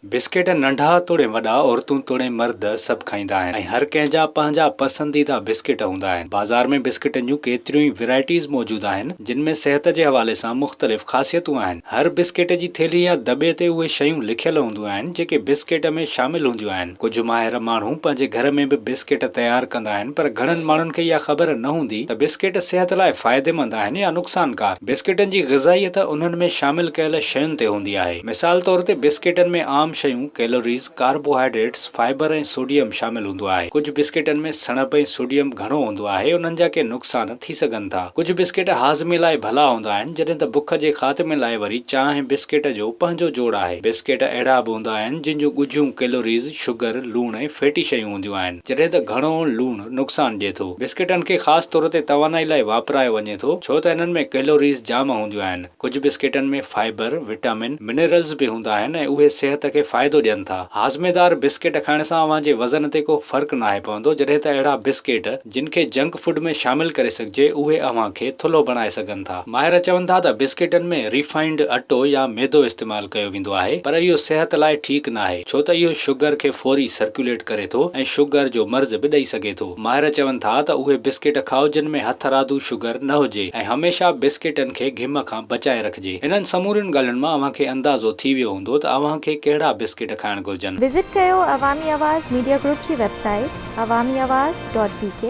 Biscuit ننڍا توڙي وڏا، عورتون توڙي مرد سڀ کائيندا آهن ۽ هر ڪنهن جا پنهنجا پسنديده بسڪيٽ هوندا آهن. بازار ۾ بسڪيٽن جون ڪيتريون ئي ورائٽيز موجود آهن، جن ۾ صحت جي حوالي سان مختلف خاصيتون آهن. هر بسڪيٽ جي ٿيلهي يا دٻي تي اهي شيون لکيل هونديون آهن، جيڪي بسڪيٽ ۾ شامل هونديون آهن. ڪجهه ماهر ماڻهو پنهنجي گهر ۾ به بسڪيٽ تيار ڪندا آهن پر گهڻن ماڻهن کي اها خبر نه هوندي ته بسڪيٽ صحت لاء فائديمند آهن يا نقصانڪار. بسڪيٽن جي غذائيت انهن ۾ شامل ڪيل شين تي هوندي آهي. مثال طور تي بسڪيٽن ۾ عام شيون ڪيلوريز، ڪاربوهائيڊريٽس، فائبر ۽ سوڊيم شامل هوندو آهي. ڪجهه بسڪيٽن ۾ سڻڀ ۽ سوڊيم گهڻو هوندو آهي انهن جا ڪي نقصان ٿي سگهن ٿا. ڪجهه بسڪيٽ هاضمي لاء ڀلا هوندا آهن جڏهن ته بک جي خاتمي لاء وري چانهه ۽ بسڪيٽ جو پنهنجو جوڙ آهي. بسڪيٽ اهڙا به هوندا آهن جن جون ڳجهيون ڪيلوريز، شگر، لوڻ ۽ فيٽي شيون هونديون آهن جڏهن ته گهڻو لوڻ نقصان ڏئي ٿو. بسڪيٽن کي خاص طور تي توانائي لاء واپرايو وڃي ٿو ڇو ته انهن ۾ ڪيلوريز جام هونديون آهن. ڪجهه بسڪيٽن ۾ فائبر، وٽامن، منرلز به هوندا آهن ۽ اهي صحت کي فائدو ڏين ٿا. هاضميدار بسڪيٽ کائڻ سان اوهان جي وزن تي ڪو فرق ناهي پوندو جڏهن ته اهڙا بسڪيٽ جن کي جنڪ فوڊ ۾ شامل ڪري سگهجي اهي اوهان کي ٿلهو بڻائي سگهن ٿا. ماهر چون ٿا ته بسڪيٽن ۾ ريفائنڊ اٽو يا ميدو استعمال ڪيو ويندو آهي پر اهو صحت لاء ٺيڪ ناهي ڇو ته اهو شگر کي فوري سرڪيوليٽ ڪري ٿو ۽ شگر جو مرض به ڏئي سگهي ٿو. ماهر چون ٿا ته اهي بسڪيٽ کائو جن ۾ هٿرادو شگر نه هجي ۽ هميشه بسڪيٽن کي گهم کان بچائي رکجي. انهن سمورين ڳالهين مان اوهان کي اندازو ٿي ويو هوندو ته اوهان کي ڪهڙا بسڪيٽ کائڻ گهرجن. وزٽ ڪيو عوامي آواز ميڊيا گروپ جي website Awami Awaz dot B K.